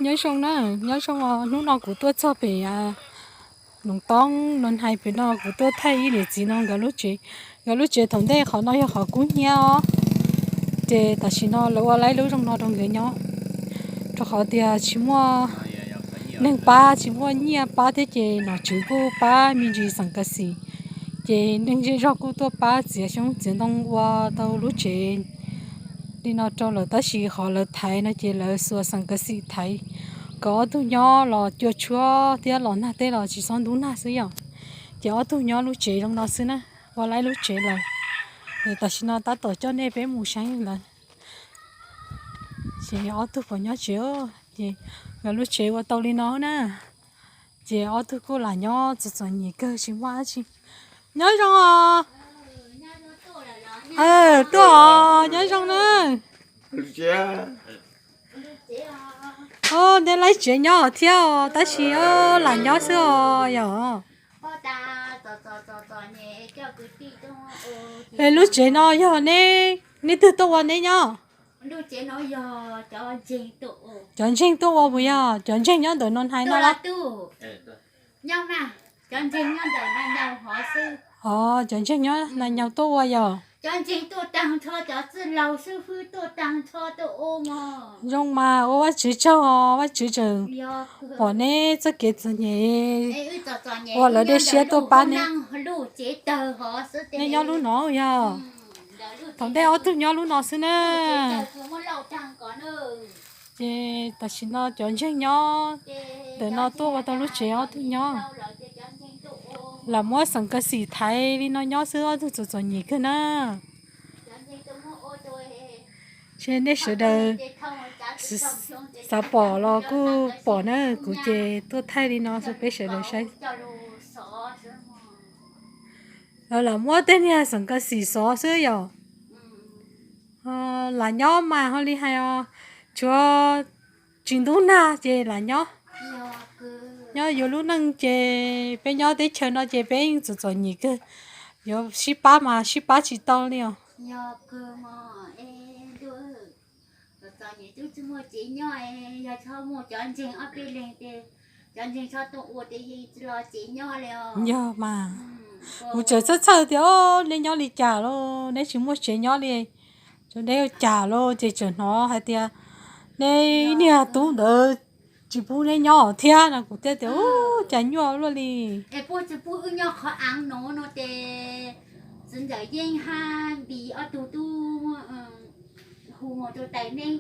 Nyob zoo na, nyob zoo os, hnub no kuv tuaj txog pem Noov Toob no, hais pem no kuv tuaj thaij ib niam txiv no nkawd lub tsev. Nkawd lub tsev thaum ntej qhov no yog qhov kub hnyiab os, ces tam sim no lawv ua laib lub zoo no rau nkawd nyob, rau qhov tias tsis muaj neeg pab, tsis muaj nyiaj pab thiab ces nom tswv kuj pab me ntsis xeem ka xim, ces neeg zej zog kuj tuaj pab txiav xyoob txiav ntoo ua tau lub tsev li no rau lawm, tab sis qhov lawv thaiv no ces lawv xuas xeem ka xim thaiv kom ob tug nyob los cua tshuab thiab los nag teb los tsis txhob ntub nag xwb yom. Ces ob tug nyob lub tsev zoo no xwb na, ua laib lub tsev lawm. Es tam sim no tab tom coj nej peb mus saib ntawd. Ces ob tug puas nyob tsev, ces nkawd lub tsev ua tau li no na. Ces ob tug kuj lam nyob txom txom nyem kawg tsis muaj dab tsi. Nyob zoo os. Tuaj os, nyob zoo na. Neb laib tsev nyob thiab os, tab sis lam nyob xwb os yom. Es lub tsev no yog neb, neb twg tuaj ua neb nyob? Cov ntseeg tuaj ua puas yog? Cov ntseeg nyob ntawm no hais no los? Os, cov ntseeg nyob na nyaug tuaj ua yog? Zoo mas ua Vajtswv tsaug os, Vajtswv tseem pom neb txoj kev txom nyem, ua lawv dej siab tuaj pab neb. Neb nyob lub no yog? Thaum ntej ob tug nyob lub no xwb na. Ces tam sim no cov ntseeg nyob ntawm no tuaj ua tau lub tsev ob tug nyob. Lam muab xeem ka xim thaiv li no nyob xwb, ob tug txom txom nyem kawg na. Ces nej sawv daws xav pom los kuj pom na, kuv ces tuaj thaij li no rau peb sawv daws saib. Lawv lam muab tej niag xeem ka xim xov xwb yom. Lam nyob mas ho li hais os, tsuav tsis ntub nag ces lam nyob. Nyob yus lub neej ces peb nyob teb chaws no ces peb yeej txom txom nyem kawg, yuav sib pab mas sib pab tsis tau li os. Yog mas, kuv tseem txhawj txhawj tias neb nyob li cas lauj, neb tsis muaj tsev nyob li, neb ua cas lauj, ces tseem hnov hais tias neb niag tub ntawd tsis pub neb nyob thiab no, kuv thiaj tias ua cas nyuaj luaj li. Txiv ntxawm yeej hab npis ob tug tub hu mus rau tais neeb,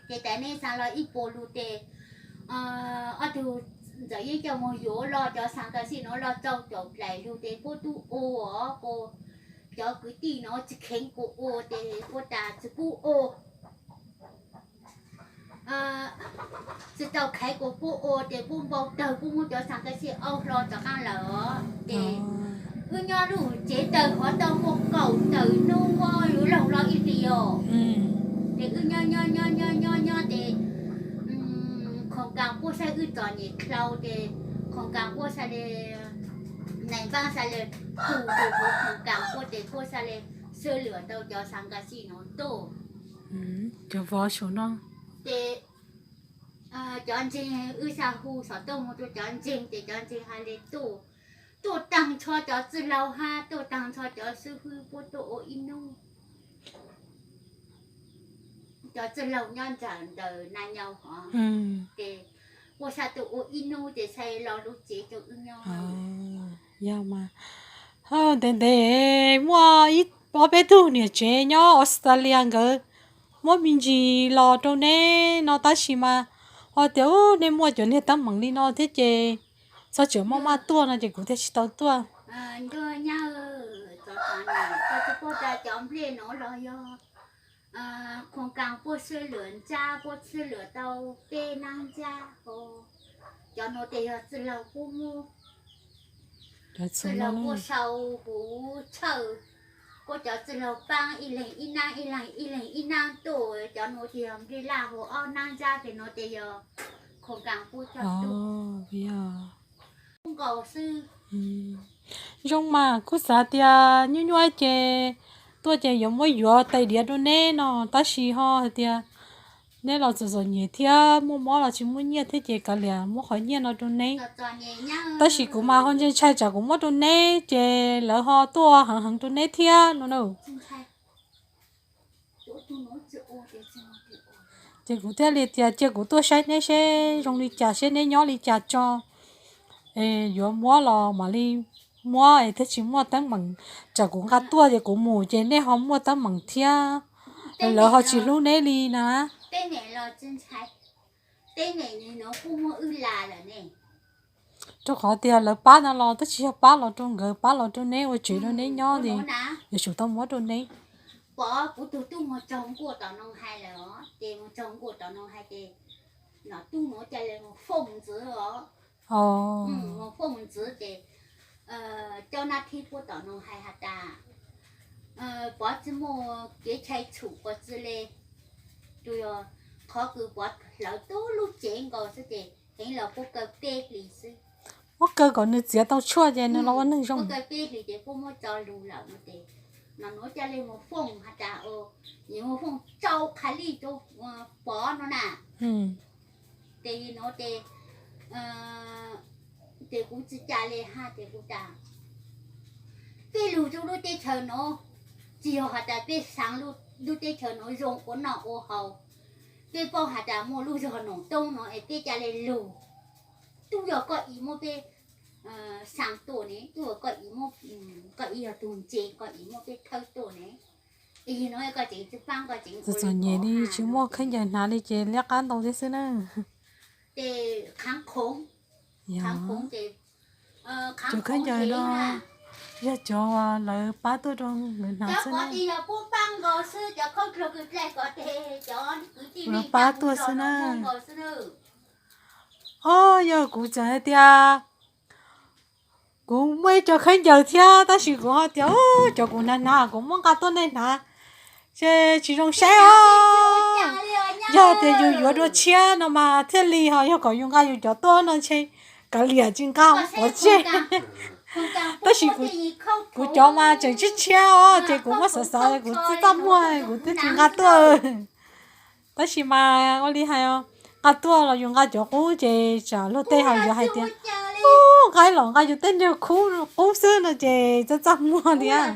ces tais neeb xa los ib puas lug tes, ob tug ntxawm yeej coj mus yuav los cov xeem ka xim no los txaus caum dlaim lug tes puab tub ua, cov kwv tij no tsis kheev kuas ua tes puab tas tsis pub ua. Tsis tau kheev kuas puab ua tes puab npau tawg puab muab cov xeem ka xim aub hlo rov qaab lawm os. Ces wb nyob lub tsev tawg hov tau muaj kaum tawm nub yuav luag hlo ib hlis os. Ces wb nyob nyob nyob nyob nyob nyob tes khoom kaas puab saib wb txom nyem dlhau ces khoom kaas puab xa le, nais npaab xa le, tus tus khoom kaas puab tes puab xa le xwb lwm tau cov xeem ka xim no tuaj. Cov vov saum no ces cov ntseeg wb xa hu xov tooj mus rau cov ntseeg ces cov ntseeg hais le tuaj, tuaj taag nrho cov txwj laug hab tuaj taag nrho cov xib hwb puab tuaj ua ib nub. Cov txwj laug nyob ntsawm ntawm na nyaug hov ces puab xa tuaj ua ib nub ces xa los lub tsev rau wb nyob. Yog mas, ntev ntev muaj ib ob peb tug niam tsev nyob Australia nkawd muab me ntsis los rau neb no tab sis mas ho tias neb muaj cov niag teeb meem li no thiab ces txhob tseem maj maj tuaj no ces kuv thiaj tsis tau tuaj. Ntuj nyab, txog txog niam, koj tsis paub tas cov nplej no los yog khoom kaas puab xwb lwm ntsab puab xwb lwm tau peb nab ntsab. Cov no tes yog txwj laug puab muab, txwj laug puab sau huv tshawj, puab cov txwj laug paab ib leeg ib nab ib leeg ib leeg ib nab tuaj. Cov no tes yog nplej laj huv ob nab ntsab, tes no tes yog khoom kaas puab coj tuaj nkaus xwb. Zoo mas kuv xav tias nyuaj nyuaj ces tuaj ces yuav muab yuav tais diav rau neb no tab sis ho hais tias Neb los txom txom nyem thiab muaj mob los tsis muaj nyiaj thiab ces kav liam muab qhov nyiaj no rau neb. Tab sis kuv mas ho ntshai ntshai tsam kuv muab rau neb ces lawv ho tuaj heev heev rau neb thiab no na. Ces kuv thiaj li tias cia kuv tuaj saib neb seb zoo li cas, seb neb nyob li cas tso, es yuav muab los mam li muab es thiaj tsis muaj teeb meem. Tsam kuv nqa tuaj ces kuv mus ces nej ho muaj teeb meem thiab, lawv ho tsis hlub neb li na. Rau qhov tias lawv pab no los twb tsis yog pab los rau nkawd, pab los rau neb, ua tsev rau neb nyob ces yuav tsum tau muab rau neb. Pov kuv tug tub mus tsaug nkuaj tom no hais lawm os, ces mus tsaug nkuaj tom no hais ces nom tub nuav ca le mus fooj ntxwv os. Mus fooj ntxwv ces cov nab thib puab tom no hais has tas Pov tsi muaj kev chai tshum qhov tsi le, tsuas yog qhov kws Pov hlawv tub lub tsev nkaus xwb ces heev los puab kaw peb hlis xwb. Muab kaw kom nws txiav tau tshuaj ces nws los ua neeg zoo. Puab kaw peb hlis ces puab muab tso lug lawm no ces nom nuav ca le mus fooj has tas, mus fooj tsau qha lij rau Pov no na. Ces nuav ces, ces kuv tsi ca le hab ces kuv tas, peb lug rua lub teb chaws nuav, tsi yog has tas peb xaav lub teb chaws nuav zoo ua noj ua haus, peb paub has tas muaj lub zog Noom Toob nuav es peb ca le lug. Tub yog koj ib muab peb xaa tuaj ne, tub yog koj ib muab, koj ib yog tug ntse, koj ib muab peb thawb tuaj ne. Ib nuav koj tseem tsi paab, koj tseem txom nyem li tsis muaj khaub ncaws hnav li ces liab qab ntau thiab xwb na. Ces khaav khoov, khaav khoov ces, cov khaub ncaws no yog cov lawv pab tuaj rau nkawd hnav xwb na. Lawv pab tuaj xwb na. Ob, yog kuv tseem hais tias kuv muaj ib co khaub ncaws thiab tab sis kuv ho tias cov kuv hnav hnav kuv muab nqa tuaj nej hnav, ces tsis zoo saib os. Yog tias yus yuav dua tshiab no mas thiaj li, ho yog kom yus nqa yus cov tuaj no ntshe kav liam tsis nqa pov tseg. Tab sis kuv cov mas tseem tshiab tshiab os, ces kuv muab xav xav kuv txaj txaj muag kuv thiaj tsis nqa tuaj. Tab sis mas ua li hais, nqa tuaj los yus nqa cov qub ces tsam luag tej ho yuav hais tias, u, nqa los nqa yus tej niag qub xwb no ces txaj txaj muag thiab.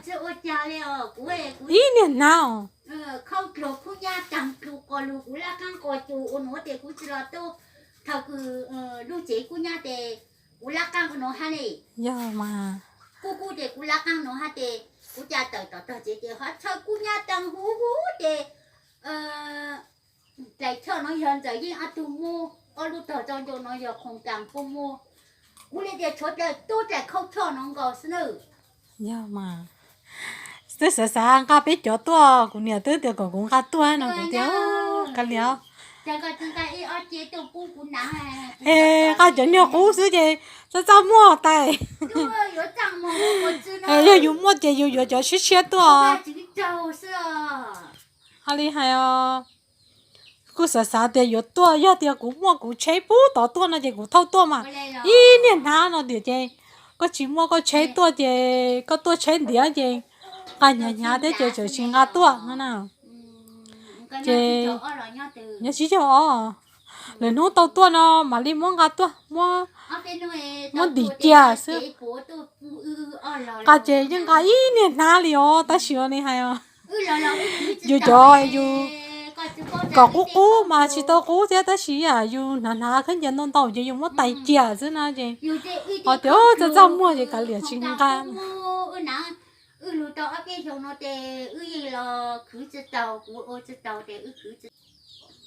Ib niag hnav os. Yog mas. Kuv kuv ces kuv lab qaab nuav hab ces kuv ca tawm tom tog tsev ces ho tshawb kub nyab teeg huv huv ces dlaim choj nuav yog Ntxawm Yeej ob tug muab, ob lub tog tso ncau nuav yog Khoom Kaas puab muab. Kuv le tias tshuav dlaim tub dlaim khaub choj nuav nkaus xwb nawb. Yog mas, twb xav xav nqa peb cov tuaj, kuv niam twb tias kom kuv nqa tuaj no kuv tias kav liam. Es nqa cov niag qub xwb ces txaj txaj muag tais. Yog yus muaj ces yus yuav cov tshiab tshiab tuaj. Ho li hais os, kuj xav xav tias yuav tuaj, yog tias kuv muaj kuv tsheb pub tod tuaj no ces kuv thauj tuaj mas ib niag hnab no tiag ces koj tsis muaj koj tsheb tuaj ces koj tuaj tsheb ntiav ces nqa hnyav hnyav thiab ces txawm tsis nqa tuaj no na. Ces nyob tsib caug ob, lwm hnub tau tuaj no mam li muab nqa tuaj, muab ntim cia xwb. Nqa ces yeej nqa ib niag hnab li os, tab sis ua li hais os, yus cov yus kom qub qub mas tsis tau qub thiab, tab sis yam yus hnav hnav khaub ncaws ntau ntau ces yus muab tais cia xwb na ces ho tias txaj txaj muag ces kav liam tsis nqa. Wb lug tau ob peb xyoos no ces wb yeej los khwv tsis taus, kuv ua tsis taus ces wb khwv tsis.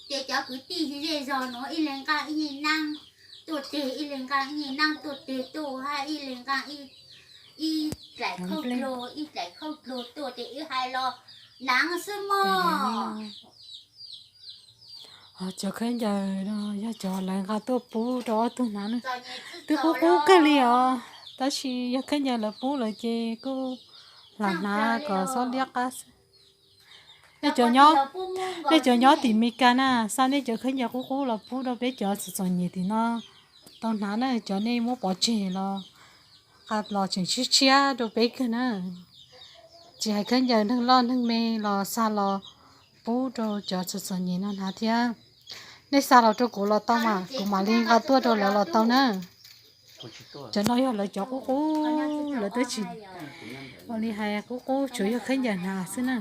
Ces cov kwv tij zej zog nuav ib leeg nqa ib nyuag naab tuaj teg, ib leeg nqa ib nyuag naab tuaj teg tuaj hab ib leeg nqa ib dlaim khaub dluag, ib dlaim khaub dluag tuaj ces wb hais los naav xwb mog. Cov khaub ncaws no yog cov lawv nqa tuaj pub rau ob tug hnav na, twb qub qub kawg li os, tab sis yog khaub ncaws lawv pub lawm ces kuj lam hnav kom xob liab qab xwb. Nej cov nyob tim Mes Kas na, xa nej cov khaub ncaws qub qub los pub rau peb cov txom txom nyem tim no tau hnav na, cov nej muab pov tseg los nqa los tseem tshiab tshiab rau peb kawg na. Tsis hais khaub ncaws neeg loj neeg me los xa los pub rau cov txom txom nyem no hnav thiab. Nej xa los rau kuv los tau mas kuv mam li nqa tuaj rau lawv los tau na. Cov no yog lawv cov qub qub, lawv twb tsis ua li hais qub qub, tsuas yog khaub ncaws hnav xwb na.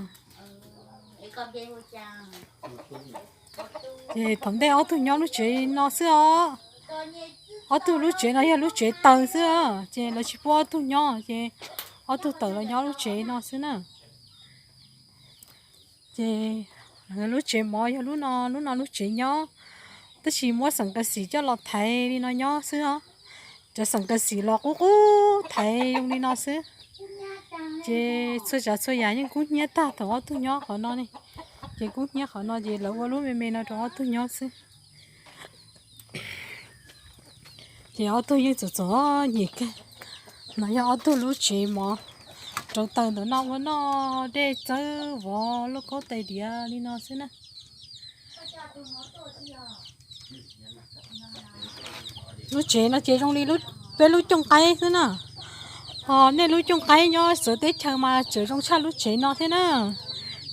Ces thaum ntej ob tug nyob lub tsev no xwb os. Ob tug lub tsev no yog lub tsev taws xwb os, ces lawv tsis pub ob tug nyob, ces ob tug tawm los nyob lub tsev no xwb na. Ces lub tsev mov yog lub no, lub no lub tsev nyob, tab sis muab xeem kas xim coj los thaiv li no nyob xwb os. Cov xeem kas xim los qub qub thaiv zoo li no xwb. Ces txhua tsav txhua yam yeej kub hnyiab tag thaum ob tug nyob qhov no ne. Ces kub hnyiab qhov no ces lawv ua lub me me no rau ob tug nyob xwb. Ces ob tug yeej txom txom nyem kawg. No yog ob tug lub tsev mov, rauv taws ntawm no ua noj, dej txawb vov, lauj kaub tais diav li no xwb na. Lub tsev no ces zoo li peb lub cooj qaib xwb na. Ho nej lub cooj qaib nyob txawv teb chaws mas tseem zoo tshaj lub tsev no thiab na.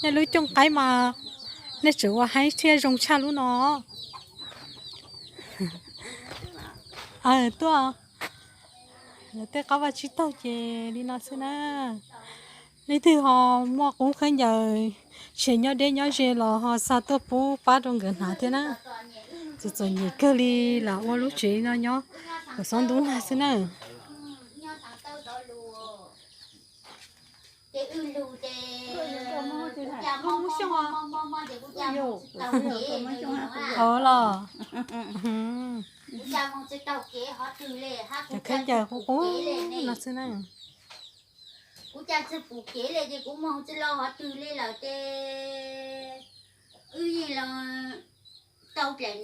Nej lub cooj qaib mas nej tseem ua heev thiab zoo tshaj lub no. Tuaj, tej qab vaj tsib taug ces li no xwb na. Leej twg ho muaj qub khaub ncaws, tsis nyob deb nyob ze los ho xa tuaj pub pab rau nkawd hnav thiab na. Txom txom nyem kawg li lam ua lub tsev no nyob kom xob ntub nag xwb na. Los, cov khaub ncaws qub qub no xwb na. Kuv cas tsis pom kev li ces kuv mus tsis los hov twg li lawm ces wb yeej los tau daim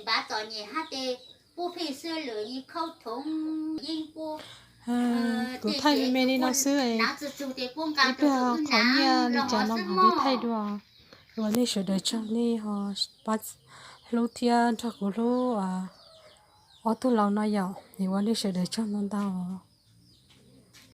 npav txom nyem hab ces puab pheej xwb lawm yeej khaub thoov yeej puab. Kuv thaij me me li no xwb, ib pliag qhov nyiaj li cas no mam li thaij dua. Ua nej sawv daws tsaug nej ho pab hlub thiab nrog kuv hlub ob tug laus no yom, es ua nej sawv daws tsaug ntau ntau.